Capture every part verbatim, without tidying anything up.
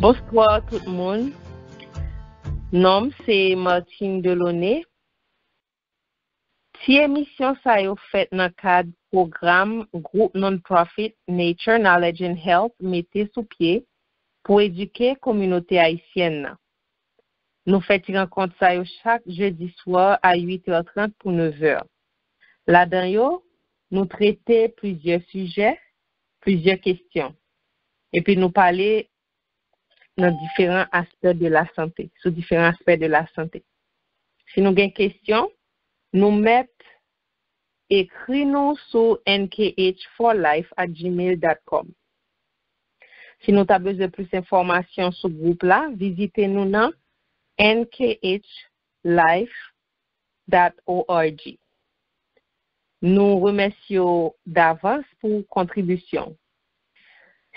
Bonswa tout moun. Non m se Martine Delaunay. Ti emisyon sa yo fèt nan kad pwogram gwoup non-profit Nature, Knowledge and Health mete sou pye pou edike kominote ayisyèn nan. Nou fè ti rankont sa yo chak jedi swa a uit è trant pou nèf è. Ladan yo, nou trete plizyè sijè, plizyè kesyon. Epi nou pale nan diferan aspè de la sante, sou diferan aspè de la sante. Si nou gen kesyon, nou mèt ekri nou sou N K H for life at gmail dot com. Si nou ta bezwen plis enfòmasyon sou gwoup la, vizite nou nan N K H life dot org. Nou remèsye w davans pou kontribisyon.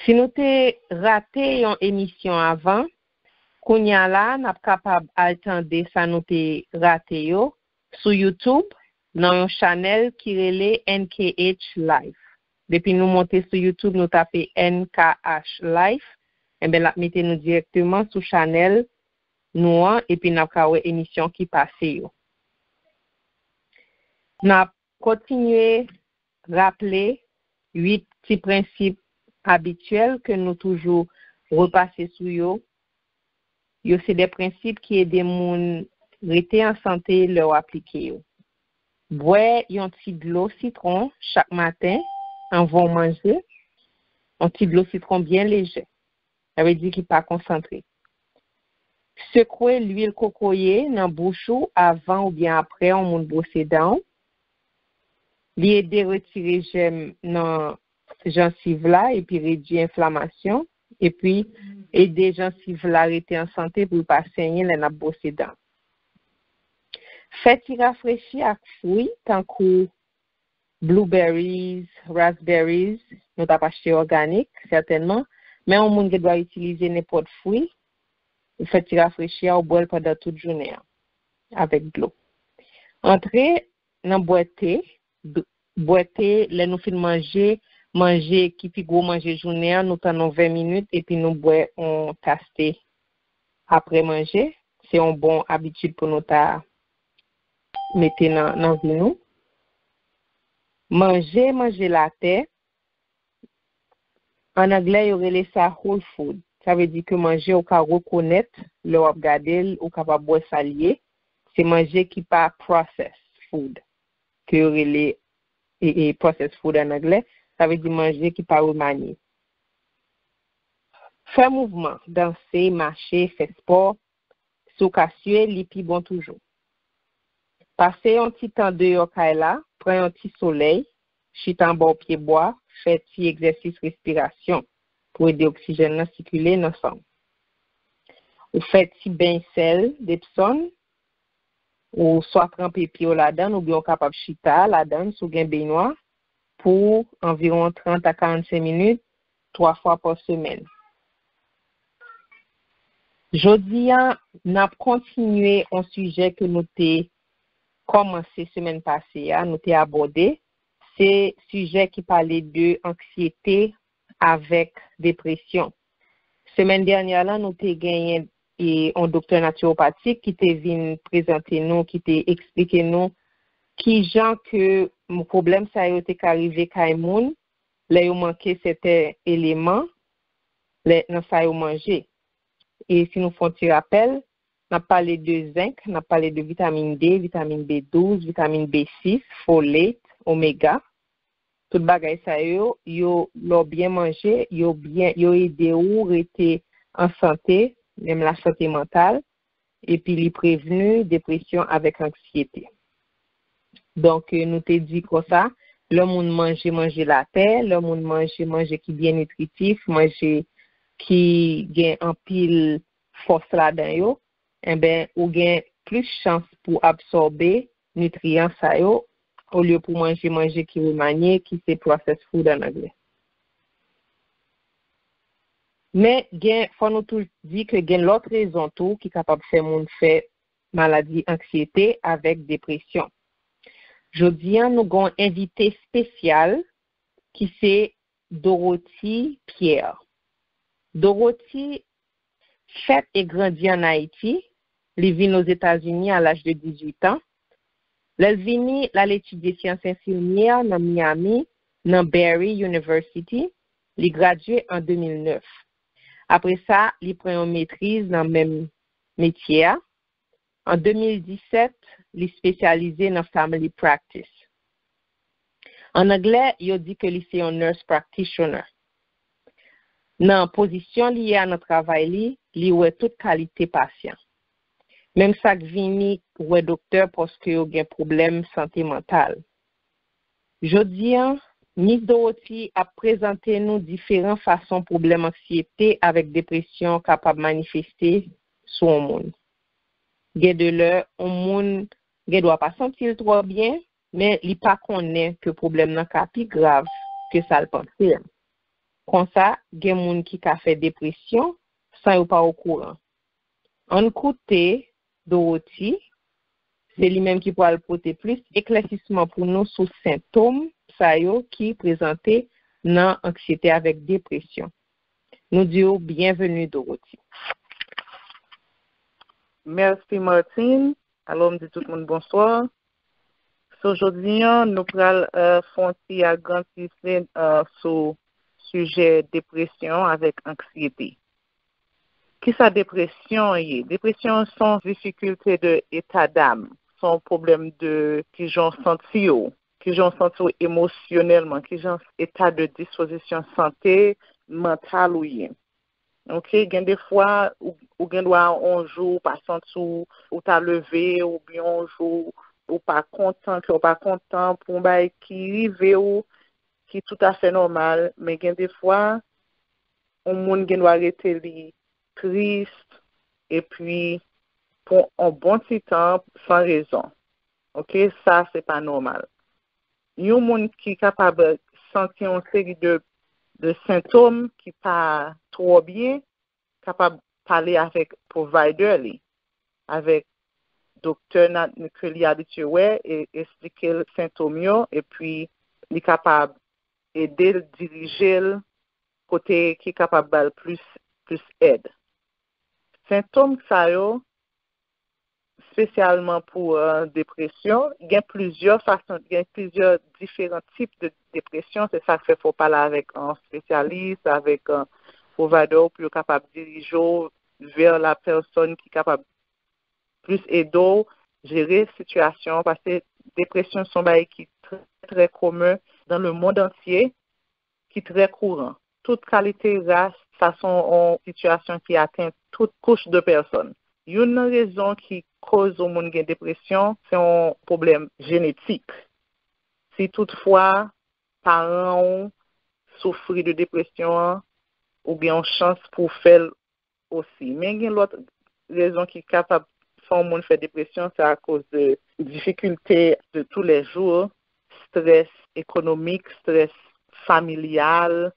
Si nou te rate yon emisyon avan, kounye a la, n ap kapab al tande sa nou te rate yo sou YouTube nan yon chanèl ki rele N K H Life. Depi nou monte sou YouTube, nou tape N K H Life, enben, l ap mete nou dirèkteman sou chanèl nou an, epi n ap ka wè emisyon ki pase yo. N ap kontinye raple uit ti prensip abityèl ke nou toujou repase sou yo. Yo se de prensip ki ede moun rete an sante lè w aplike yo. Bwè yon ti dlo sitwon chak maten anvan w manje, yon ti dlo sitwon byen lejè. Sa vle di ki pa konsantre. Sekwe lwil kokoye nan bouch ou avan oubyen apre yon moun bwose dan w. Li ede retire jèm nan jansiv la epi redui enflamasyon, epi ede jansiv la rete an sante pou l pa senyen lè n ap bwose dan. Fè ti rafrechi ak fwi tankou blueberries, raspberries, nou t ap achte òganik, sètènman, men yon moun gen dwa itilize nenpòt fwi, ou fè ti rafrechi a, ou bwè l pandan tout jounen an, avèk dlo. Antre nan bwè te, bwè te, lè nou fin manje, manje ki pi gwo manje jounen an, nou tann yon ven minit, epi nou bwè yon tas te apre manje. Se yon bon abitid pou nou ta mete nan, nan vi nou. Manje, manje latè, an anglè, yo rele sa whole food. Sa vle di ke manje ou ka rekonèt lè w ap gade l, ou kapab wè sa l ye. Se manje ki pa processed food, ke yo rele e, e, processed food an anglè. Sa vle di manje ki pa remanye. Fè mouvman, danse, mache, fè spò. Si w ka sye, li pi bon toujou. Pase yon ti tan deyò kay la, pran yon ti solèy, chita anba yon pyebwa, fè ti egzèsis respirasyon pou ede oksijèn nan sikile nan san w. Ou fè ti beny sèl Depsòn, ou swa tranpe pye w ladan l, oubyen w kapab chita ladan l si w gen benwa pou anviwon trant a karannsenk minit, twa fwa pa semèn. Jodi a, n ap kontinye yon sijè ke nou te kòmanse semèn pase a, nou te abòde. Se sijè ki pale de anksyete avèk depresyon. Semèn dènyè la, nou te genyen e, yon doktè natiwopatik ki te vin prezante nou, ki te eksplike nou ki jan ke m-, pwoblèm sa yo te ka rive kay moun lè yo manke sèten eleman lè, nan sa yo manje. E si nou fè yon ti rapèl, n ap pale de zenk, n ap pale de vitamin D, vitamin B douz, vitamin B sis, folate, omega. Tout bagay sa yo, yo, lè w byen manje, yo byen, yo ede w rete an sante, menm lasante mantal, epi li prevni depresyon avèk anksyete. Donk, eh, nou te di konsa, lè moun manje manje latè, lè moun manje manje ki byen nitritif, manje ki gen anpil fòs ladan yo, enben, ou gen plis chans pou absòbe nitriyan sa yo, olye pou manje manje ki remanye, ki se processed food an anglè. Men, gen, fò nou tou di ke gen lòt rezon tou ki kapab fè moun fè maladi anksiyete avèk depresyon. Jodi a, nou gen yon envite espesyal ki se Dorothy Pierre. Dorothy Fèt e grandi ann Ayiti, li vin Ozetazini a laj de dizuit an. Lè l vini, l al etidye syans enfimyè nan Miami, nan Barry University. Li gradye an de mil nèf. Apre sa, li pran yon metriz nan menm metye a. An de mil disèt, li espesyalize nan family practice. An anglè, yo di ke li se yon nurse practitioner. Nan pozisyon li ye a nan travay li, li wè tout kalite pasyan. Menm sa k vini wè doktè paske yo gen pwoblèm sante mantal. Jodi a, Miss Dorothy ap prezante nou diferan fason pwoblèm anksiyete avèk depresyon kapab manifeste sou yon moun. Gen de lè, yon moun gen dwa pa santi l twò byen, men li pa konnen ke pwoblèm nan ka pi grav ke sa l panse a. Konsa, gen moun ki ka fè depresyon san yo pa okouran. Ann koute Dorothy, se li menm ki pral pote plis eklèsisman pou nou sou sentòm sa yo ki prezante nan anksyete avèk depresyon. Nou di w byenveni, Dorothy. Mèsi, Martine. Alò, m di tout moun bonswa. So, jodi a, nou pral uh, fè yon ti agrandise uh, sou sijè depresyon avèk anksyete. Kisa depresyon ye? Depresyon se yon difikilte de eta dam, se yon pwoblèm de kijan w santi w, kijan w santi w emosyonèlman, kijan eta de dispozisyon sante mantal ou ye. Ok, gen de fwa ou, ou gen dwa yon jou ou pa santi w, ou ta leve, oubyen yon jou ou pa kontan, kè w pa kontan pou yon bagay ki rive w, ki toutafè nòmal, men gen de fwa yon moun gen dwa rete li tris epi pou yon bon ti tan san rezon. Ok, sa se pa nòmal. Yon moun ki kapab santi yon seri de, de sentòm ki pa twò byen, kapab pale avèk provider li, avèk doktè ke li abitye wè, e eksplike l sentòm yo, epi li kapab ede l dirije l kote ki kapab ba l plis, plis èd. Sentòm sa yo, espesyalman pou uh, depresyon, gen plizyè fason, gen plizyè diferan tip de depresyon, se sa k fè fò w pale avèk yon espesyalis, avèk yon provider pou yo kapab dirije w vè la pèsòn ki kapab plis ede w jere sitiyasyon an, paske depresyon se yon bagay ki trè, trè komen dans le monde entier, ki trè kouran. Tout kalite ras, sa se yon sitiyasyon ki aten tout kouch de pèsòn. Youn nan rezon ki koz yon moun gen depresyon, se yon pwoblèm jenetik. Si toutfwa paran w soufri de depresyon an, ou gen yon chans pou w fè l osi. Men gen lòt rezon ki kapab fè yon moun fè depresyon, se akoz de difikilte de tou lè jou, strès ekonomik, strès familyal,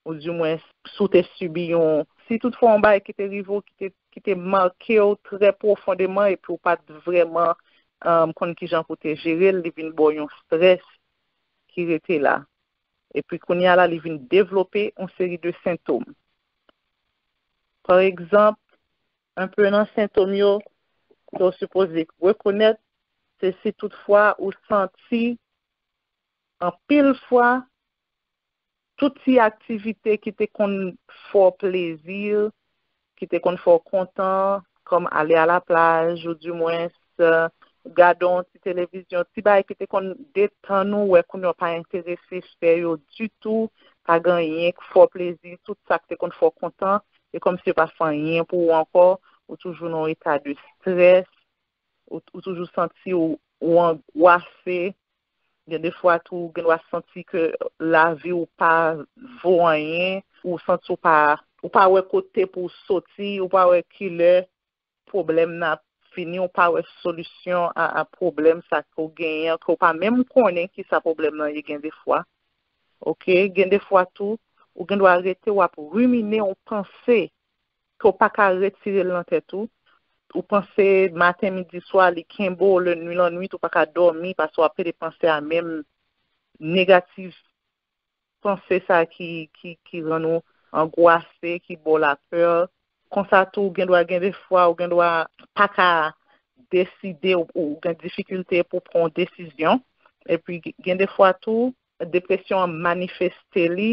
ou dimwen si w te sibi yon, si toutfwa yon bagay ki te rive w, ki te, ki te make w trè pwofondeman, epi w pa t vrèman um, konn kijan pou te jere l, li vin ba w yon strès ki rete la. Epi kounye a la, li vin devlope yon seri de sentòm. Pa egzanp, enpe nan sentòm yo, ke w sipoze rekonèt, se si toutfwa ou santi anpil fwa tout ti aktivite ki te konn fè w plezi, ki te konn fè w kontan, kòm ale a la plaj, ou dimwen gade yon ti televizyon, ti bagay ki te konn detann ou, wè kounye a w pa enterese fè yo ditou, pa gen anyen k fè w plezi, tout sa k te konn fè w kontan, se kòmsi yo pa fè anyen pou ou ankò, ou toujou nan yon eta de strès, ou, ou toujou santi ou, ou angwase, gen de fwa tou, ou gen dwa santi ke lavi ou pa vo anyen, ou santi ou pa, ou pa wè kote pou w soti, ou pa wè kilè pwoblèm nan ap fini, ou pa wè solisyon a, a pwoblèm sa ke w genyen an, ke w pa menm konnen kisa pwoblèm nan ye gen de fwa. Ok, gen de fwa tou, ou gen dwa rete w ap rimine yon panse ke w pa ka retire l nan tèt ou. Ou panse maten, midi, swa, li kenbe w lè nwi lannwit, ou pa ka dòmi paske w ap pede panse a menm negatif panse sa ki, ki, ki rann ou angwase, ki ba w lapè. Konsa tou, gen dwa gen de fwa ou gen dwa pa ka deside, ou, ou gen difikilte pou pran yon desizyon. Epi gen de fwa tou, depresyon an manifeste li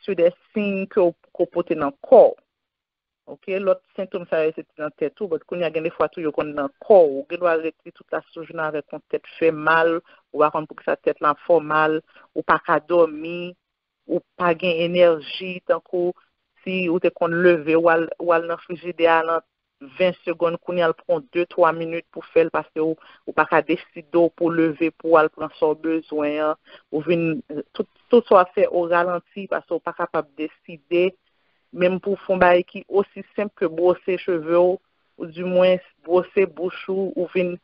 sou de siy ke w, ke w pote nan kò w. Ok, lòt sentòm sa yo se te nan tèt ou, but kounye a gen de fwa tou yo konn nan kò w. Ou gen dwa rete tout la sou jounen avèk yon tèt fè mal, ou pa konn poukisa tèt la fè w mal, ou pa ka dòmi, ou pa gen enèji, tankou si ou te konn leve, w al, w al nan frijidè a nan ven segonn, kounye a l pran de, twa minit pou fè l, paske ou, ou pa ka deside w pou leve, pou w al pran sa w bezwen an, ou vin, tout, tout sa w ap fè o ralanti, paske ou pa kapab deside, menm pou w fè yon bagay ki osi senp ke bwose cheve w, ou di mwen bwose bouch ou, ou vin,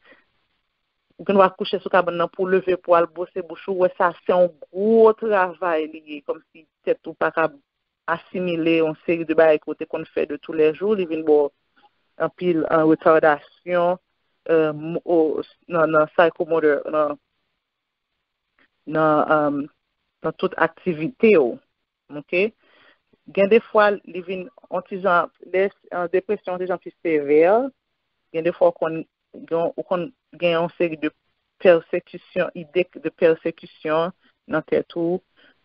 ou gen dwa kouche sou kabann nan pou w leve pou w al bwose bouch ou, wè sa se yon gwo travay li ye, kòmsi tèt ou pa ka asimile yon seri de bagay ke w te konn fè de toulèjou, li vin ba w anpil, an, retardasyon, euh, mo-, o, nan, nan psychomotor, nan, nan, um, nan tout aktivite w. Ok? Gen de fwa, li vin yon ti jan, lè, an, depresyon yon ti jan pi sevè, gen de fwa w konn, gen, ou konn gen yon seri de pèsekisyon, ide de pèsekisyon nan tèt ou,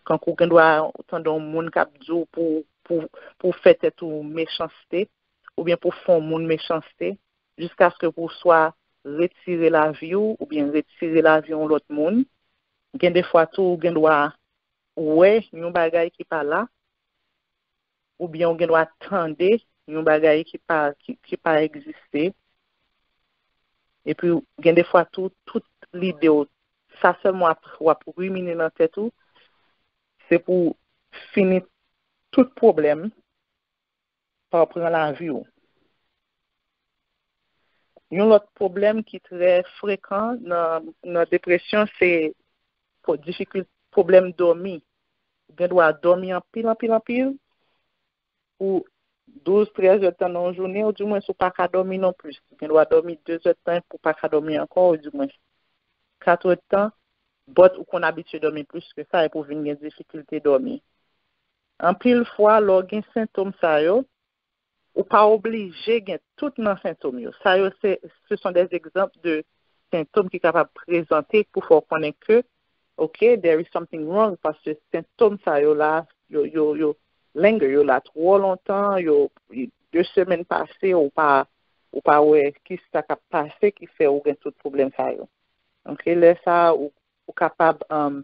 kankou gen dwa tande yon moun k ap di w pou, pou, pou fè tèt ou mechanste, oubyen pou fè yon moun mechanste, jiskaske pou swa retire lavi w, oubyen retire lavi yon lòt moun. Gen de fwa tou, ou gen dwa wè yon bagay ki pa la, oubyen ou gen dwa tande yon bagay ki pa, ki, ki pa egziste. Epi, gen de fwa tou, tout lide w, sa sèlman w ap, w ap rimine nan tèt ou, se pou fini tout pwoblèm, pa w pran lavi w. Yon lòt pwoblèm ki trè frekan nan, nan depresyon, se po-, difikil-, pwoblèm dòmi. Ou gen dwa dòmi anpil, anpil, anpil, pou douz, trèz èdtan nan yon jounen, ou di mwens ou pa ka dòmi non plis. Ou gen dwa dòmi de zèdtan pou pa ka dòmi ankò, ou di mwens kat èdtan, but ou konn abitye dòmi plis ke sa, epi w vin gen difikilte dòmi. Anpil fwa, lè w gen sentòm sa yo, ou pa oblije gen tout nan sentòm yo. Sa yo, se, ce sont des exemples de sentòm ki kapab prezante pou fè w konnen ke, ok, there is something wrong, paske sentòm sa yo la, yo, yo, yo linger, yo la twò lontan, yo, de semèn pase, ou pa, ou pa wè ki sa k ap pase ki fè ou gen tout pwoblèm sa yo. Ok, lè sa, ou, ou kapab, um,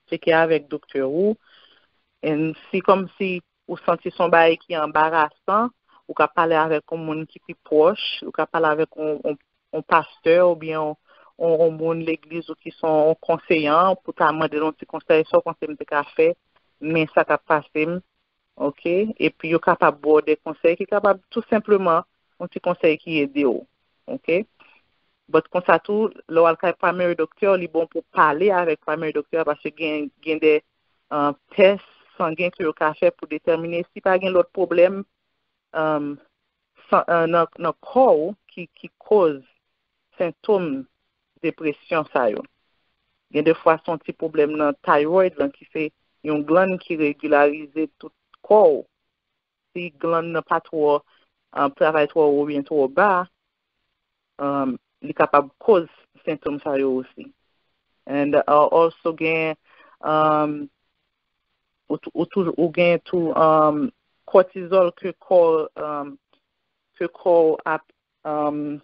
tcheke avèk doktè ou. And si kòmsi ou santi se yon bagay ki anbarasan, ou ka pale avèk yon moun ki pi pwòch, ou ka pale avèk yon, yon, yon pastè oubyen yon, yon, yon moun legliz ou ki se yon konseyan pou ta mande l yon ti konsèy, sa w panse m te ka fè, men sa k ap pase m, ok? Epi yo kapab ba w de konsèy ki kapab tou senpleman yon ti konsèy ki ede w, ok? But konsa tou, lè w al kay primary doctor, li bon pou pale avèk primary doctor paske gen, gen de, uh, tès sangen ke yo ka fè pou detèmine si pa gen lòt pwoblèm, um, san-, uh, nan, nan kò w ki, ki koz sentòm depresyon sa yo. Gen de fwa se yon ti pwoblèm nan thyroid lan ki se yon glann ki regilarize tout kò w. Si glann nan pa twò, um, travay twò wo oubyen twò ba, um, li kapab koz sentòm sa yo osi. And, uh, also gen, um, ou, tou- ou, toujou- ou gen tou, um, cortisol ke kò, um, ke kò ap, um,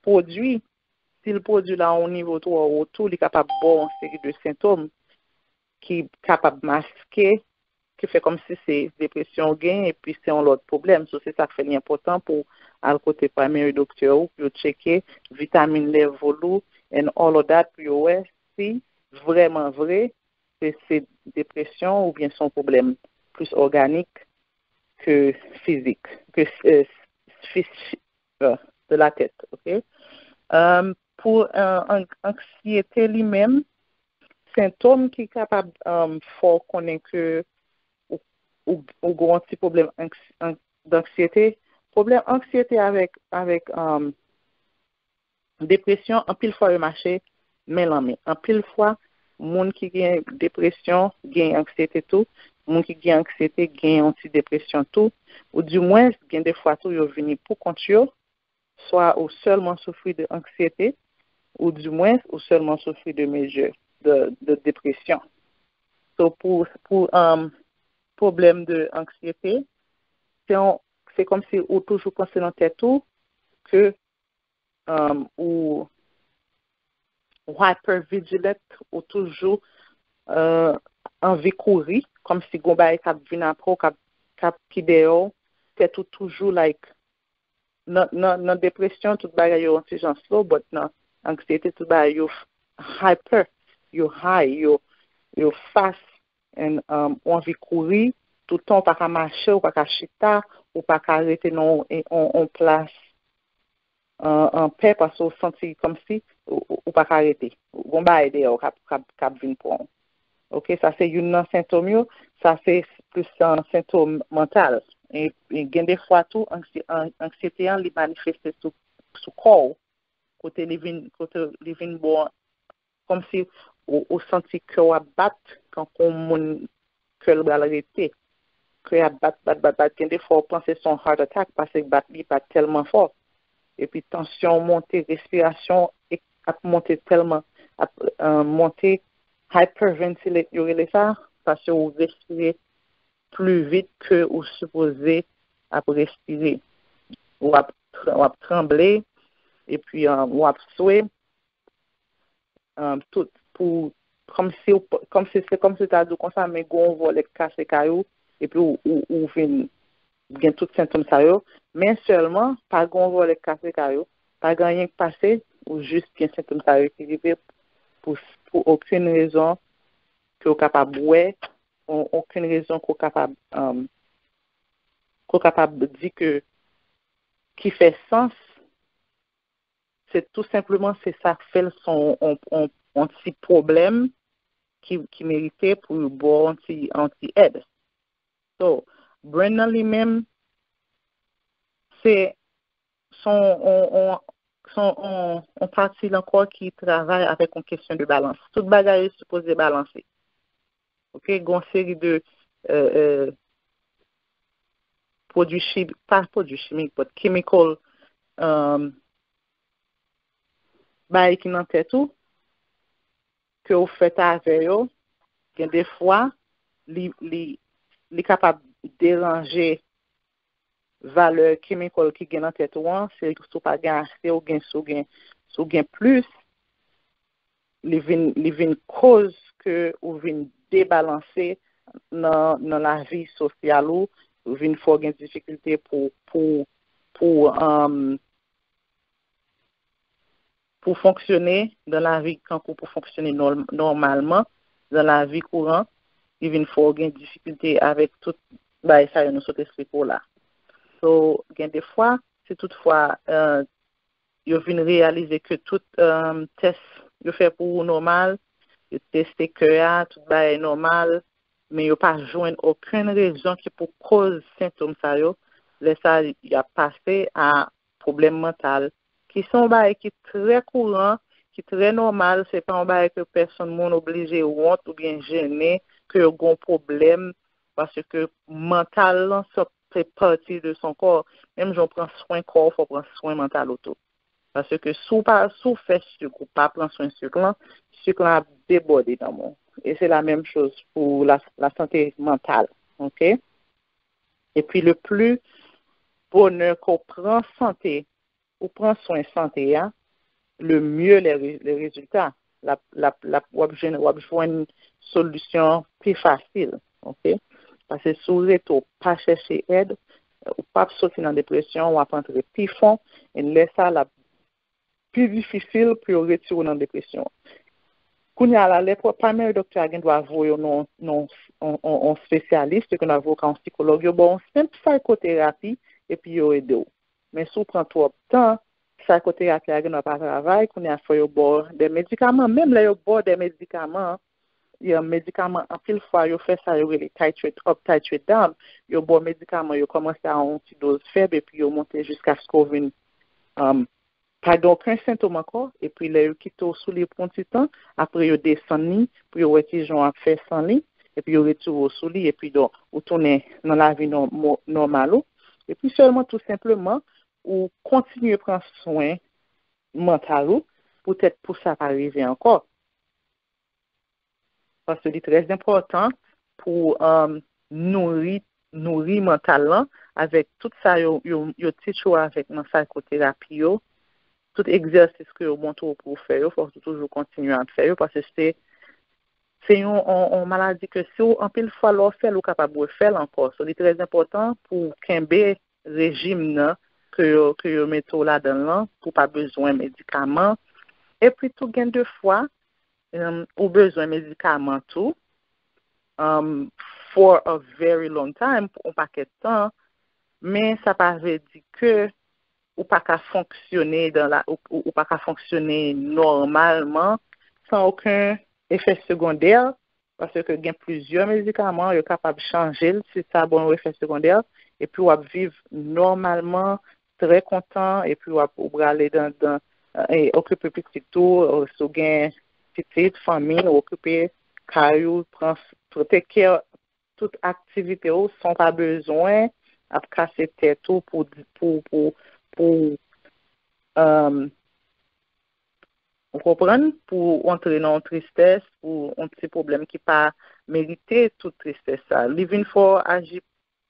pwodui. Si l pwodui la yon nivo twò wo tou, li kapab ba w yon seri de sentòm ki kapab maske, ki fè kòmsi se depresyon ou gen, epi se yon lòt pwoblèm. So, se sa k fè li enpòtan pou w al kote primary doctor ou, pou yo tcheke vitamin level ou, and all of that, pou yo wè si vrèman vre, se, se depresyon oubyen se yon pwoblèm plis òganik ke fizik, ke, euh, fis-, euh, de la tèt, ok? Um, pou, euh, an-, anksyete li menm, sentòm ki kapab, um, fè w konnen ke ou, ou, ou gen yon ti pwoblèm anks-, an-, danksyete. Pwoblèm anksyete avèk, avèk, um, depresyon, anpil fwa yo mache men lan men. Anpil fwa, moun ki gen depresyon, gen anksyete tou, Moun ki gen anksyete gen yon ti depresyon tou, ou dimwens, gen de fwa tou, yo vini pou kont yo, swa ou sèlman soufri de anksyete, ou dimwens, ou sèlman soufri de mezye, de, de depresyon. So, pou, pou um, pwoblèm de anksyete, se yon, se kòmsi ou toujou panse nan tèt ou ke um, ou, ou hyper vigilant, ou toujou uh, anvi kouri, kòmsi gon bagay k ap vin apre w, k ap, k ap ki dèyè w, tèt ou toujou like, nan, nan, nan depresyon, tout bagay yo yon ti jan slow, but nan anksyete, tout bagay yo hyper, yo high, yo, yo fast, and um, ou anvi kouri, toutan ou pa ka mache, ou pa ka chita, ou pa ka rete nan yon plas an, an pè paske ou santi kòmsi ou, ou, ou pa ka rete. Gon bagay dèyè w k ap, k ap, k ap vin pran w. Ok, sa se youn nan sentòm yo. Sa se plis an sentòm mantal. E, e gen de fwa tou, anksye, an, anksyete an, li manifeste sou, sou kò w. Kote li vin, kote li vin bon, kòmsi ou, ou santi kè w ap bat, kankou moun kè l pral rete. Kè ap bat, bat, bat, bat. Gen de fwa ou panse se yon heart attack paske bat li bat tèlman fò. Epi tansyon w monte, respirasyon ap monte tèlman, ap uh, monte, hyperventilate yo rele sa, paske ou respire pli vit ke ou sipoze ap respire. W ap, w ap tranble, epi uh, w ap swe. Um, tout pou kòmsi kòmsi se kòmsi ta di w konsa men gon vòlè k kase kay ou epi ou, ou, ou vin gen tout sentòm sa yo men sèlman pa gon vòlè k kase kay ou pa gen anyen k pase ou jis gen sentòm sa yo ki rive pou, pou okenn rezon ke w kapab wè okenn rezon ke w kapab um, ke w kapab di ke ki fè sans se tou senpleman se sa k fè l se yon ti pwoblèm ki, ki merite pou yo ba w yon ti, yon ti èd. So, brain nan li menm, se se yon pati lankò ki travay avèk yon kesyon de balans. Tout bagay yo sipoze balanse. Ok, gen yon seri de euh, euh, pwodui chimik, pa pwodui chimik, but chemical um, bagay ki nan tèt ou, ke ou fèt avè yo, gen de fwa, li, li, li kapab deranje valè chemical ki gen nan tèt ou an, se si w pa gen ase, ou gen, si w gen, si w gen plis, li vin, li vin koz ke ou vin debalanse nan, nan lavi sosyal ou, ou vin fè w gen difikilte pou, pou, pou, um, pou fonksyone dan lavi kankou pou fonksyone nòmalman dan lavi kouran, li vin fè w gen difikilte avèk tout bagay sa yo nou sot esplike w la. So, gen de fwa, si tout fwa uh, yo vin reyalize ke tout um, tès yo fè pou ou nòmal, yo teste kè a, tout bagay nòmal, men yo pa jwenn okenn rezon ki pou koz sentòm sa yo, lè sa y ap pase a pwoblèm mantal, ki se yon bagay ki trè kouran, ki trè nòmal, se pa yon bagay ke pèsonn moun oblije wont oubyen jennen ke yo gen yon pwoblèm, paske mantal lan se pati de son kò. Menm jan w pran swen kò w, fò w pran swen mantal ou tou. Paske si w pa, si w fè sik, ou pa pran swen sik lan, sik lan ap debòde nan men w. E se la menm choz pou la, la sante mantal. Ok? Epi le pli bonè ke w pran sante, ou pran swen sante a, le mieux les, les résultats. L ap, l ap, l ap, w ap jwenn, w ap jwenn solisyon pi fasil. Ok? Paske si w rete w pa chèche èd, ou p ap soti nan depresyon, w ap antre pi fon, e lè sa l ap pi difisil pou yo retire w nan depresyon. Kounye a la, lè primary doctor a gen dwa voye w nan yon espesyalis, yo gen dwa voye w ka yon sikològ, yo ba w yon senp psychotherapy, epi yo ede w. Men si w pran twòp tan, psychotherapy a gen dwa pa travay, kounye a fò yo ba w de medikaman. Menm lè yo ba w de medikaman, medikaman anpil fwa yo fè sa yo rele titrate up, titrate down. Yo ba w medikaman, yo kòmanse a yon ti doz fèb epi yo monte jiskaske w vin um, pa gen okenn sentòm ankò, epi lè yo kite w sou li pou yon ti tan, apre yo desann li pou yo wè kijan w ap fè san li, epi yo retire w sou li, epi donk, ou tounen nan lavi nò- mo- nòmal ou. Epi sèlman, tou senpleman, ou kontinye pran swen mantal ou, poutèt pou sa pa rive ankò. Paske li trè enpòtan pou um, nouri, nouri mantal lan avèk tout sa yo, yo, yo teach ou avèk nan psychotherapy yo, tout egzèsis ke yo montre w pou w fè yo, fòk ou toujou kontinye ap fè yo, paske se se yon, yon, yon maladi ke si w anpil fwa lè w fè l, ou kapab refè l ankò. So, li trè enpòtan pou w kenbe rejim nan ke yo, ke yo mete w ladan l lan, pou w pa bezwen medikaman. Epi tou, gen de fwa, um, ou bezwen medikaman tou, um, for a very long time, pou yon pakèt tan, men sa pa vle di ke ou pa ka fonksyone dan la, ou, ou, ou pa ka fonksyone nòmalman san okenn efè segondè, paske gen plizyè medikaman, yo kapab chanje l si sa ba w yon efè segondè, epi w ap viv nòmalman, trè kontan, epi w ap ou prale dan, dan e, okipe pitit ou, si w gen pitit, fanmi, okipe kay ou, pran, take care tout aktivite ou san w pa bezwen ap kase tèt ou pou, pou, pou, pou um, ou konprann, pou w antre nan yon tristès, pou yon ti pwoblèm ki pa merite tout tristès sa. Li vin fè w aji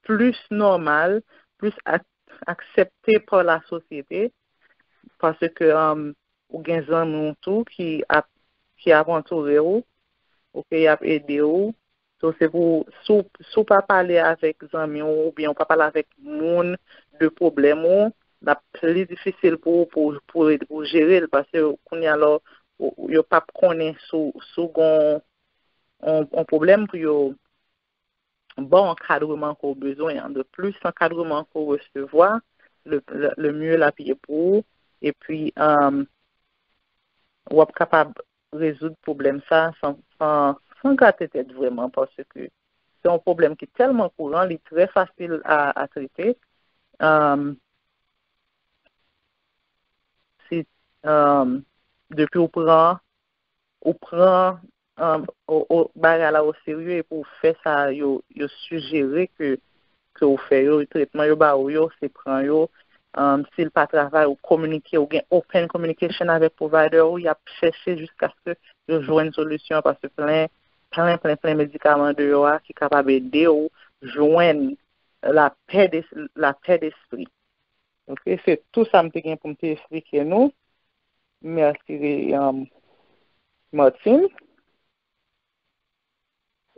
plis nòmal, plis ak- aksepte pa la sosyete, paske um, ou gen zanmi w tou ki ap, ki ap antoure w, oke, y ap ede w. So, se pou, si w, si w pa pale avèk zanmi w, oubyen w pa pale avèk moun de pwoblèm ou, l ap pli difisil pou ou, pou, pou, pou jere l, paske kounye a la, ou- yo p ap konnen si w, si w gen yon, yon pwoblèm pou yo ba w ankadreman ke w bezwen an. De plis ankadreman ke w resevwa, le, le, le mieux l ap ye pou ou. Epi, um, w ap kapab rezoud pwoblèm sa san, san, san grate tèt vrèman, paske se yon pwoblèm ki tèlman kouran, li trè fasil a, a trete. Um, si, um, depi w pran, ou pran um, o, o, bagay la o serye epi w fè sa yo, yo sijere ke, ke w fè yo, tretman yo ba ou yo, se pran yo. Um, si l pa travay, ou kominike, ou gen open communication avèk provider ou, y ap chèche jiskaske yo jwenn solisyon, paske plen, plen, plen, plen medikaman deyò a ki kapab ede w jwenn lapè de, lapè despri. Ok, se tou sa m te gen pou m te esplike nou. Mèsi, um, Martine.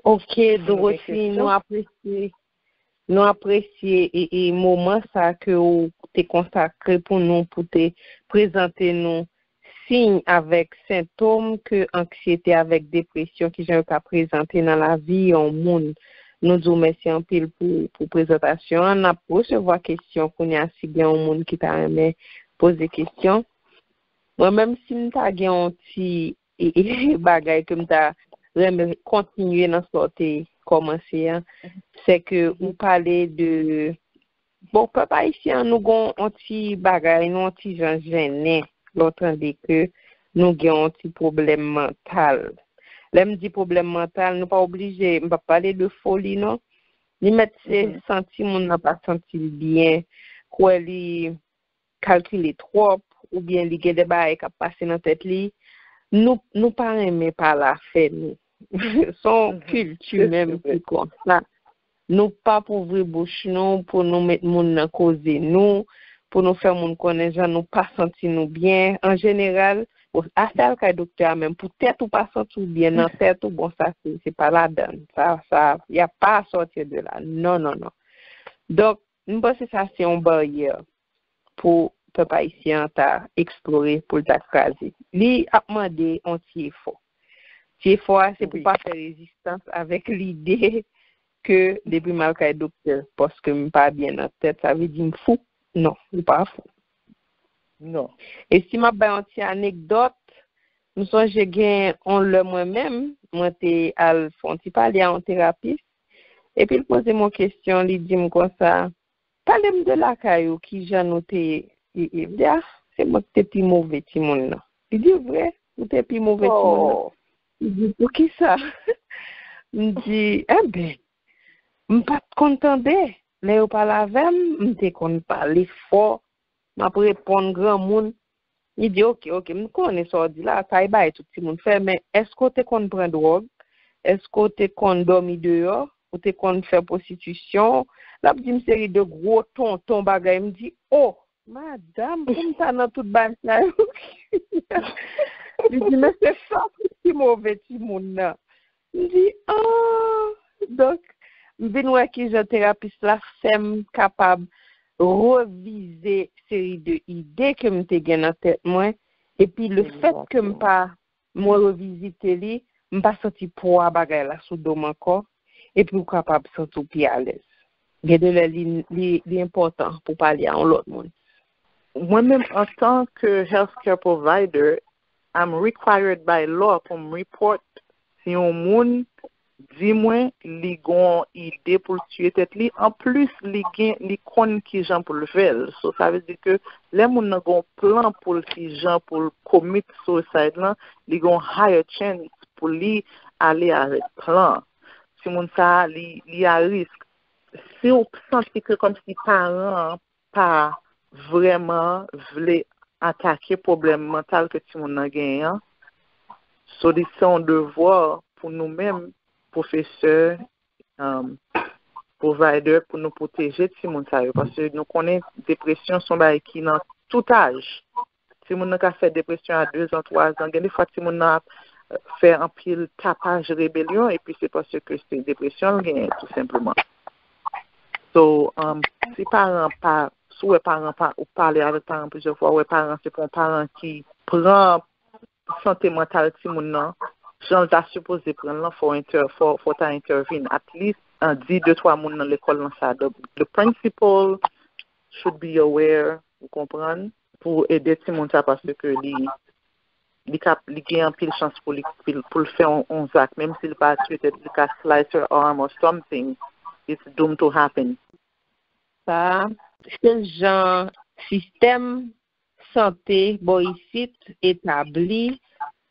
Ok, Dorothy, nou apresye, nou apresye e, e moman sa ke ou te konsakre pou nou, pou te prezante nou siy avèk sentòm ke anksyete avèk depresyon, kijan yo ka prezante nan lavi yon moun. Nou di w mèsi anpil pou, pou prezantasyon an. N ap resevwa kesyon kounye a si gen yon moun ki ta renmen poze kesyon. Mwen menm, si m ta gen yon ti e, e, bagay ke m ta renmen kontinye nan sa w te kòmanse an, se ke ou pale de, bon, pèp ayisyen an, nou gon yon ti bagay, nou yon ti jan jennen lè w tande ke nou gen yon ti pwoblèm mantal. Lè m di pwoblèm mantal, nou pa oblije, m p ap pale de foli non. Li mèt se santi moun nan pa santi l byen, kwè li kalkile twòp, oubyen li gen de bagay k ap pase nan tèt li, nou, nou pa renmen pale afè nou. Se yon kilti menm ki konsa. Nou p ap ouvri bouch nou pou nou met moun nan koze nou, pou nou fè moun konnen jan nou pa santi nou byen. An jeneral, bon, afè al kay doktè a menm, poutèt ou pa santi w byen nan tèt ou, bon, sa se, se pa ladann. Sa, sa, y a pas à sortir de là. Non, non, non. Donk, m panse sa se yon baryè pou pèp ayisyen an ta eksplore, pou l ta kraze. Li ap mande yon ti efò. Ti efò a, se pou pa fè rezistans avèk lide ke depi m al kay doktè paske m pa byen nan tèt, sa vle di m fou. Non, ou pa fou. Non. E si m ap bay yon ti anekdòt, m sonje gen yon lè mwen menm, mwen te al fè yon ti pale a yon terapis, epi l poze m yon kesyon, li di m konsa, pale m de lakay ou, kijan nou te ye. M di, a, se mwen ki te pi move timoun nan. Li di, vre, ou te pi move timoun nan. Li di, poukisa? M di, enben, m pa t konn tande. Lè yo pale avè m, m te konn pale fò, m ap reponn granmoun. Li di, oke, oke, m konnen sa w di la, sa e bagay tout timoun fè, men èske w te konn pran dwòg? Èske w te konn dòmi deyò? Ou te konn fè pwostitisyon? L ap di m seri de gwo tonton bagay. M di, o, madanm, pou m ta nan tout bagay sa yo. Li di, men se sa ki pi move timoun nan. M di, ah! Donk, m vin wè kijan terapis la fè m kapab revize seri de ide ke m te gen nan tèt mwen. Epi le fèt ke m pa, mwen revizite li, m pa santi pwa bagay la sou do m ankò. Epi ou kapab santi w pi alèz. Gen de lè li, li, li enpòtan pou pale a yon lòt moun. Mwen menm, antan ke healthcare provider, I'm required by law pou m report si yon moun di mwen li gon ide pou l tiye tèt li. Anplis, li gen, li konn kijan pou l fè l. So, sa vle di ke lè moun nan gon plan pou l kijan pou l commit suicide lan, li gon higher chance pou li ale avèk plan. Timoun sa a, li, li a risk. Si w santi ke kòmsi paran an pa vrèman vle atake pwoblèm mantal ke timoun nan genyen an, so li se yon devwa pou nou menm, pwofesè, um, provider, pou nou pwoteje timoun sa yo. Paske nou konnen depresyon se yon bagay ki nan tout aj. Timoun nan ka fè depresyon a dezan, twazan. Gen de fwa timoun nan ap fè anpil tapaj, rebelyon, epi se paske se depresyon l genyen, tou senpleman. So, um, si paran pa, si w wè paran pa, ou pale avèk paran plizyè fwa, ou wè paran se pa yon paran ki pran sante mantal timoun nan jan l ta sipoze pran l lan, fò w entè, fò, fò w ta entèvin. At least, uh, di de twa moun nan lekòl lan sa. The, the principal should be aware, ou konprann, pou ede timoun sa, paske li, li ka, li gen anpil chans pou li, pou l fè yon, yon zak, menm si l pa tiye tèt, li ka slice her arm or something, it's doomed to happen. Sa, se jan sistèm sante bò isit etabli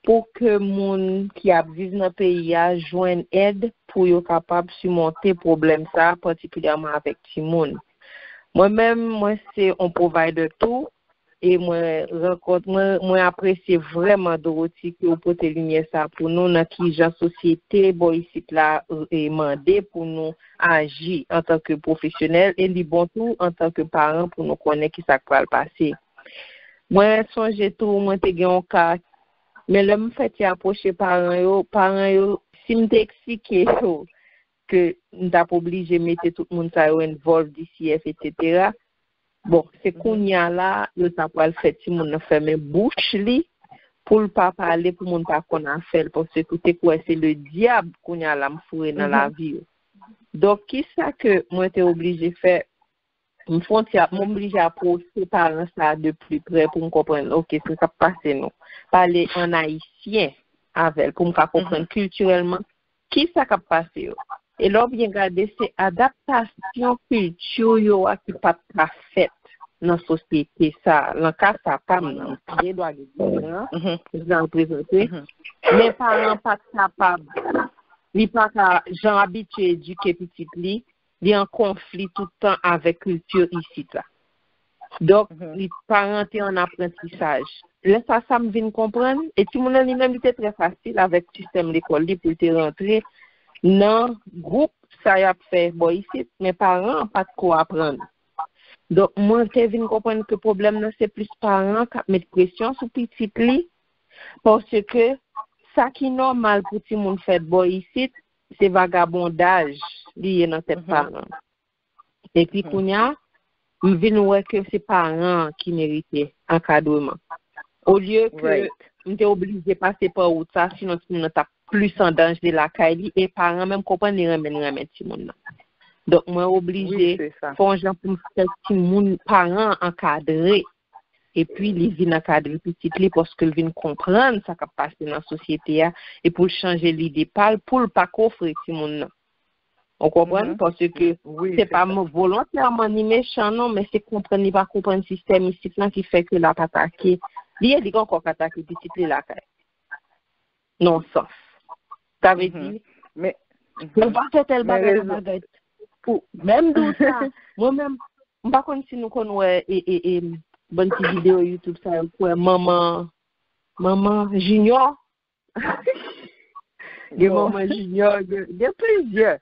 pou ke moun ki ap viv nan peyi a jwenn èd pou yo kapab simonte pwoblèm sa, patikilyèman avèk timoun. Mwen menm, mwen se yon provider tou, e mwen rankont, mwen, mwen apresye vrèman, Dorothy, ke w pote limyè sa pou nou nan kijan sosyete bò isit la e mande pou nou aji antanke pwofesyonèl, e li bon tou antanke paran pou nou konnen kisa k pral pase. Mwen sonje tou, mwen te gen yon ka, men lè m fè ti apwoche paran yo, paran yo, si m te eksplike yo ke m t ap oblije mete tout moun sa yo involved, D C F, etsetera, bon, se kounye a la, yo ta pral fè timoun nan fèmen bouch li pou l pa pale, pou moun pa konn afè l, paske ou te kwè se le dyab, kounye a la m foure nan lavi yo. Donk, kisa ke mwen te oblije fè? M fè yon ti ap, m oblije apwoche paran sa a de pli prè pou m konprann, oke, se sa k ap pase nou. Pale an ayisyen avè l pou m ka konprann kiltirèlman kisa k ap pase yo. E lè w byen gade, se adaptasyon kilti yo a ki pa t ka fèt nan sosyete sa a. Nan ka sa pa m nan, gen dwa gen diferan, jan l prezante, men paran pa t kapab, li pa ka, jan abitye edike pitit li, li an konfli tout tan avèk kilti isit la. Donk, li pa rantre an aprantisaj. Lè sa, sa m vin konprann, e timoun nan li menm, li te trè fasil avèk sistèm lekòl li pou l te rantre nan gwoup sa y ap fè bò isit, men paran an pa t ko aprann. Donk, mwen te vin konprann ke pwoblèm nan se plis paran k ap met presyon sou pitit li, paske sa ki nòmal pou timoun fèt bò isit, se vagabondaj li ye nan tèt paran. Epi kounye a, m vin wè ke se paran an ki merite ankadreman. Olye ke m te oblije pase pa wout sa, sinon timoun nan t ap plis an danje lakay li, e paran menm konprann li renmen, li renmen timoun nan. Donk, mwen oblije fè yon jan pou m fè timoun, paran an ankadre. Epi, li vin ankadre pitit li paske l vin konprann sa k ap pase nan sosyete a, e pou l chanje lide pa l, pou l pa ko fre timoun nan. Ou konprann? Paske se pa volontèman ni mechan, non, men se konprann li pa konprann sistèm isit lan ki fè ke l ap atake. Li ye, li ankò k atake pitit li lakay. Nan yon sans. Sa vle di, men, Ou pa fè tèl bagay, tèl bagay. Pou menm di w sa, mwen menm, m pa konn si nou konn wè e, e, e, bann ti videyo YouTube sa yo, kwè manman, manman Junior. Gen manman Junior, gen, gen plizyè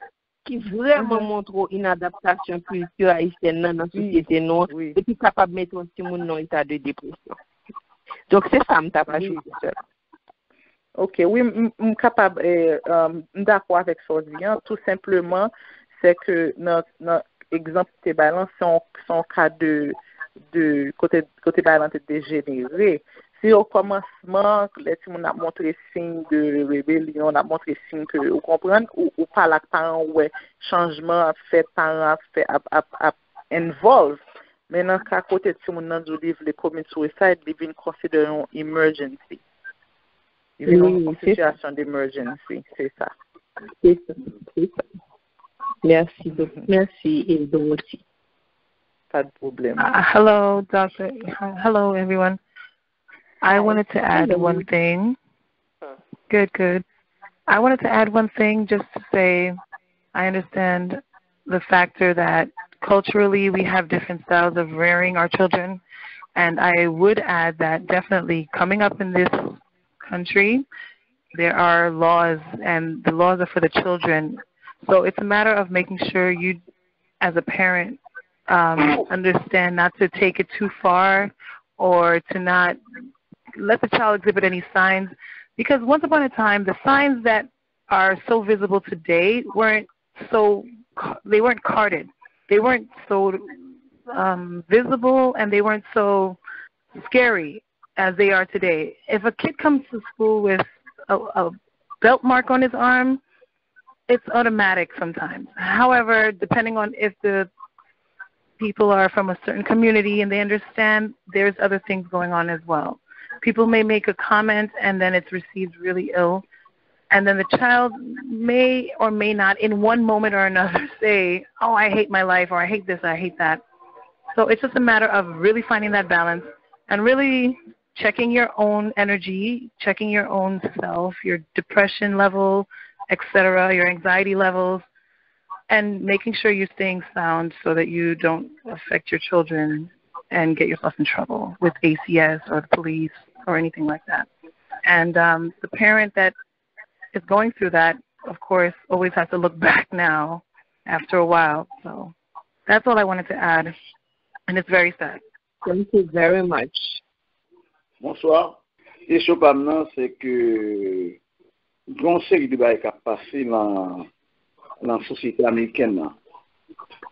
ki vrèman montre w inadaptasyon kilti ayisyèn nan nan sosyete nou an, epi kapab mete yon timoun nan yon eta de depresyon. Donk, se sa m t ap ajoute sèlman. Ok, wi, m kapab, eh, um, m dakò avèk sa w di an. Tou senpleman, se ke nan, nan egzanp ou te bay lan, se yon, se yon ka de, de kote, kote bagay lan te dejenere. Se o kòmansman, lè timoun ap montre siy de rebelyon, ap montre siy ke ou konprann, ou, ou pale ak paran, ou wè chanjman ap fèt, paran ap fè, ap, ap, ap involve. Men nan ka kote timoun nan di w li vle commit suicide, li vin consider yon emergency. Li vin yon sitiyasyon d'emergency, se sa. Se sa, se sa. Merci beaucoup. Merci, Dorothy. Pas de problème. Uh, hello, Doctor. Hi- Hello, everyone. I wanted to add one thing. Good, good. I wanted to add one thing just to say I understand the factor that culturally we have different styles of rearing our children. And I would add that definitely coming up in this country, there are laws, and the laws are for the children. So it's a matter of making sure you, as a parent, um, understand not to take it too far or to not let the child exhibit any signs. Because once upon a time, the signs that are so visible today weren't so, they weren't carded. They weren't so um, visible, and they weren't so scary as they are today. If a kid comes to school with a, a belt mark on his arm, it's automatic sometimes. However, depending on if the people are from a certain community and they understand, there's other things going on as well. People may make a comment and then it's received really ill. And then the child may or may not, in one moment or another, say, "Oh, I hate my life," or "I hate this, I hate that." So it's just a matter of really finding that balance and really checking your own energy, checking your own self, your depression level, et cetera, your anxiety levels, and making sure you're staying sound so that you don't affect your children and get yourself in trouble with A C S or the police or anything like that. And um, the parent that is going through that, of course, always has to look back now after a while. So that's all I wanted to add. And it's very sad. Thank you very much. Bonswa. Kesyon pa m nan, se ke gen yon seri de bagay k ap pase nan, nan sosyete amerikèn nan.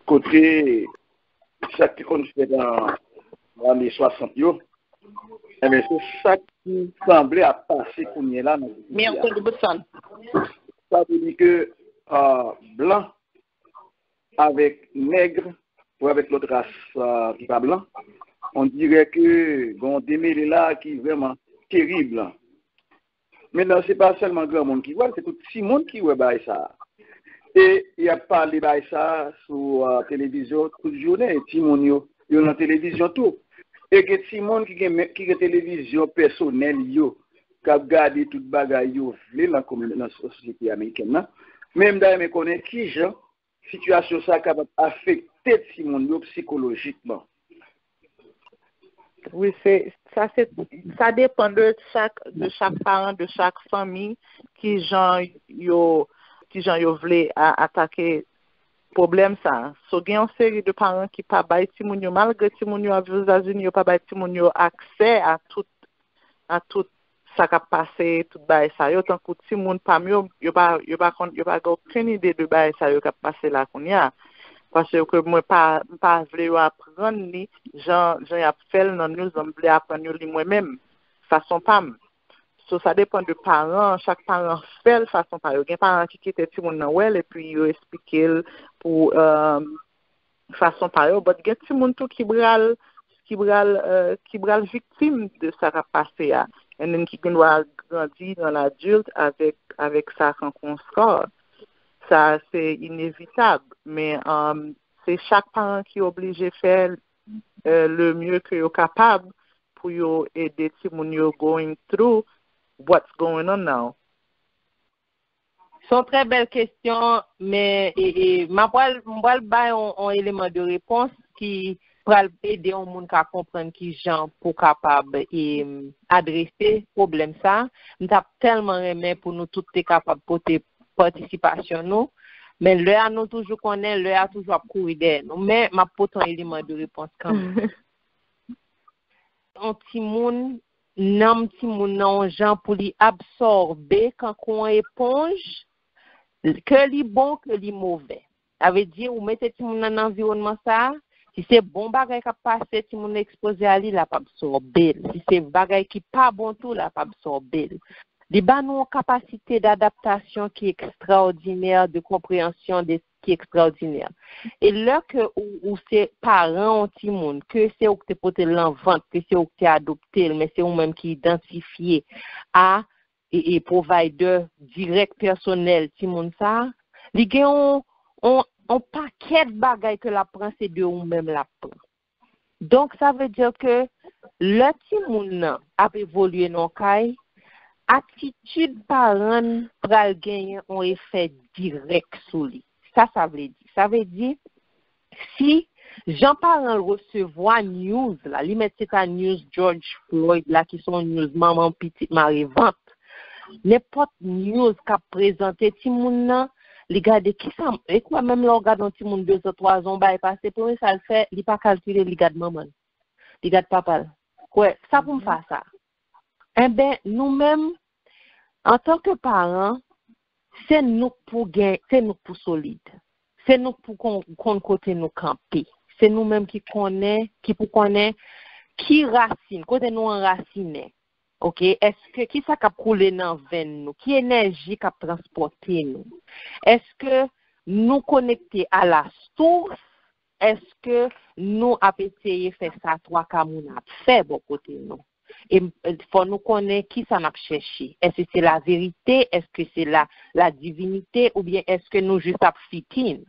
Kote sa ki konn fèt nan lane swasant yo, enben, se sa ki sanble ap pase kounye la nan sosyete a. Sa vle di ke blan avèk nèg ou avèk lòt ras ki pa blan, on dirè ke gen yon demele la ki vrèman terib. Mentnan, se pa sèlman granmoun ki wè l, se tout timoun ki wè bagay sa a. E y ap pale bagay sa a sou televizyon tout jounen, e timoun yo, yo nan televizyon tou. E gen timoun ki gen, ki gen televizyon pèsonèl yo, k ap gade tout bagay yo vle nan kominote, nan sosyete amerikèn nan. Men m ta renmen konnen kijan sitiyasyon sa a kapab afekte timoun yo sikolojikman. Wi, se sa, se sa depann de chak, de chak paran, de chak fanmi, kijan yo, kijan yo vle atake pwoblèm sa. So gen yon seri de paran ki pa bay timoun yo, malgre timoun yo ap viv Etazini, yo pa bay timoun yo aksè a tout, a tout sa k ap pase, tout bagay sa yo. Tankou timoun pa m yo, yo pa, yo pa konn, yo pa gen okenn ide de bagay sa yo k ap pase la kounye a. Paske mwen pa, m pa vle yo aprann li jan, jan y ap fè l nan news, m vle aprann yo li mwen menm, fason pa m. So sa depann de paran, chak paran fè l fason pa yo. Gen paran ki kite timoun nan wè l epi yo esplike l pou fason pa yo, but gen timoun tou ki pral, ki pral, ki pral viktim de sa k ap pase a, and then ki gendwa grandi nan ladil avèk, avèk sa tankou yon scar. Sa se inevitab, men se chak paran ki oblije fè le mieux que yo kapab pou yo ede timoun yo going through what's going on now. Se yon trè bèl kesyon, men e, e, m ap pral, m pral bay yon, yon eleman de repons ki pral ede yon moun ka konprann ki jan pou kapab e, adrese pwoblèm sa. M t ap tèlman renmen pou nou tout te kapab pote patisipasyon nou, men lè a nou toujou konnen, lè a toujou ap kouri dèyè nou. Men m ap pote yon eleman de repons kanmenm. Yon timoun, nanm timoun nan yon jan pou li absòbe kankou yon eponj, ke li bon, ke li move. Sa vle di, ou mete timoun nan nan anviwònman sa a, si se bon bagay k ap pase, timoun nan ekspoze a li, l ap absòbe l. Si se bagay ki pa bon tou, l ap absòbe l. Li ba nou yon kapasite dadaptasyon ki ekstraòdinè, de konpreyansyon de, ki ekstraòdinè. E lè ke ou, ou se paran yon timoun, ke se ou ki te pote l nan vant, ke se ou ki te adopte l, men se ou menm ki idantifye a e, e provider dirèk pèsonèl timoun sa a, li gen yon, yon, yon pakèt bagay ke l ap pran, se de ou menm l ap pran. Donk, sa vle di ke lè timoun nan ap evolye nan yon kay, atitid paran l pral genyen yon efè dirèk sou li. Sa sa vle di? Sa vle di, si jan paran l resevwa news la, li mèt se ta news George Floyd la, ki se yon news manman pitit mare vant, nenpòt news k ap prezante timoun nan, li gade kisa, e kwè menm lè w gade yon timoun de zan, twa zan, yon bagay pase, premye sa l fè, li pa kalkile, li gad manman l, li gad papa l. Kwè, sa pou m fè a sa. Enben, nou menm, antanke paran, se nou k pou gen, se nou k pou solid. Se nou k pou kon, konn kote nou kanpe. Se nou menm ki konnen, ki pou konnen ki rasin, kote nou anrasinen. Oke, èske, kisa k ap koule nan venn nou? Ki enèji k ap transpòte nou? Èske nou konekte a la source? Èske nou ap eseye fè sa twa ka moun ap fè bò kote nou? E fò nou konnen kisa n ap chèche. Èske se laverite? Èske se la, la divinite? Oubyen èske nou jis ap fit in?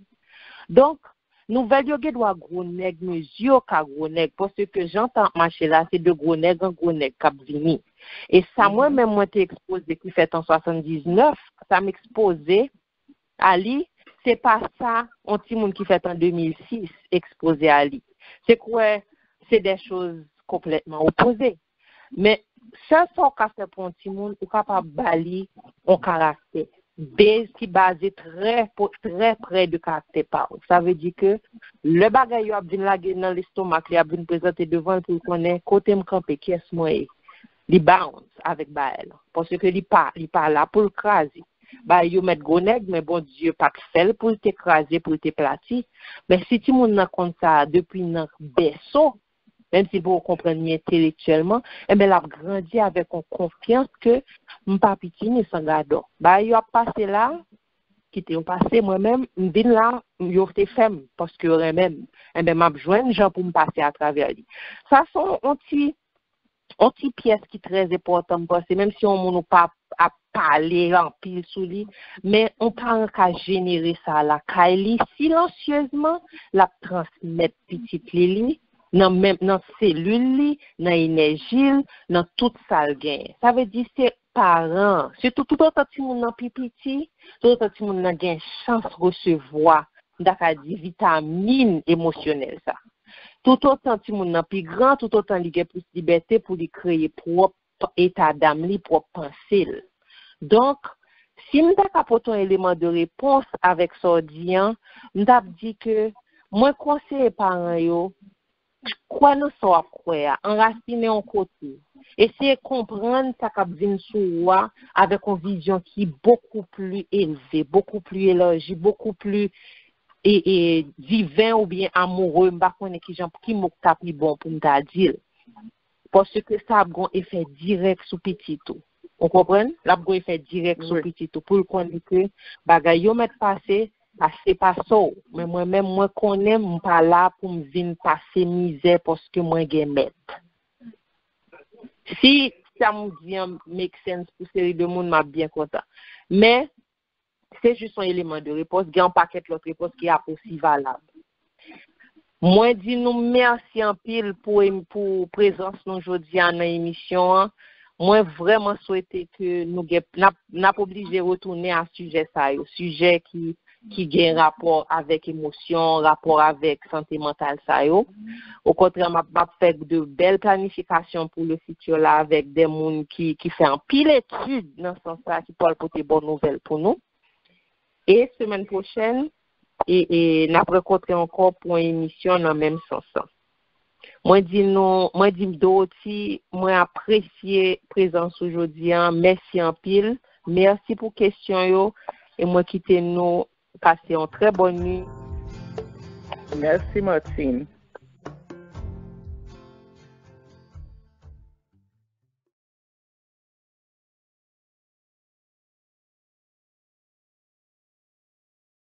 Donk, nouvèl yo gen dwa gwo nèg, mezi yo ka gwo nèg, paske jan tan ap mache la, se de gwo nèg an gwo nèg k ap vini. E sa mwen menm mwen te ekspoze ki fèt an swasanndiznèf, sa m ekspoze a li, se pa sa yon timoun ki fèt an de mil sis ekspoze a li. Se kwè se de choz konplètman opoze. Men sèl sa w ka fè pou yon timoun, ou kapab ba li yon karaktè, base ki baze trè, trè prè de karaktè pa w. Sa vle di ke lè bagay yo ap vin lage nan lestomak li, ap vin prezante devan l pou l konnen kote m kanpe, kiyès mwen ye. Li bounce avèk bagay la. Paske li pa, li pa la pou l kraze. Bagay yo mèt gwo nèg, men Bondye pa t fè l pou l te kraze, pou l te plati. Men si timoun nan konn sa depi nan bèso, menm si l poko konprann li entelektyèlman, enben l ap grandi avèk yon konfyans ke m pa piti ni san gadò. Bagay yo ap pase la, kite yo pase, mwen menm, m vin la, yo te fè m, paske yo renmen m. Enben, m ap jwenn jan pou m pase atravè li. Sa se yon, yon ti, yon ti pyès ki trè enpòtan, m panse, menm si yon moun ou pa ap pale anpil sou li, men yon paran ka jenere sa lakay li, silansyezman, l ap transmèt pitit li li, nan menm, nan selil li, nan enèji l, nan tout sa l genyen. Sa vle di se paran, sitou toutotan timoun nan pi piti, toutotan timoun nan gen chans resevwa, m ta ka di, vitamin emosyonèl sa. Toutotan timoun nan pi gran, toutotan li gen plis libète pou li kreye pwòp etadam li, pwòp panse l. Donk, si m ta ka pote yon eleman de repons avèk sa w di an, m t ap di ke mwen konseye paran yo, kwè nan sa w ap kwè a, anrasinen yon kote. Eseye konprann sa k ap vin sou ou a avèk yon vizyon ki bokou pli elve, bokou pli elaji, bokou pli e, e, diven oubyen amoure, m pa konnen ki jan, ki mo k ta pi bon pou m ta di l. Paske sa ap gon efè dirèk sou pitit ou. Ou konprann? L ap gon efè dirèk sou pitit ou. Pou l konnen ke bagay yo mèt pase, pase pase w. Men mwen menm, mwen konnen m pa la pou m vin pase mizè paske mwen gen mèt. Si sa m di an make sense pou seri de moun, m ap byen kontan. Men, se jis yon eleman de repons, gen yon pakèt lòt repons ki ap osi valab. Mwen di nou mèsi anpil pou, pou prezans nou jodi a nan emisyon an. Mwen vrèman swete ke nou gen, n ap, n ap oblije retounen a sijè sa yo, sijè ki, ki gen rapò avèk emosyon, rapò avèk sante mantal sa yo. Okontrè, m ap, m ap fè de bèl planifikasyon pou le futur la avèk de moun ki, ki fè anpil etid nan sans sa, ki pral pote bon nouvèl pou nou. E semèn pwochèn, e, e n ap rankontre ankò pou yon emisyon nan menm sans lan. Mwen di nou, mwen di Dorothy, mwen apresye prezans ou jodi an. Mèsi anpil. Mèsi pou kesyon yo. E mwen kite nou pase yon trè bòn nuit. Mèsi, Martine.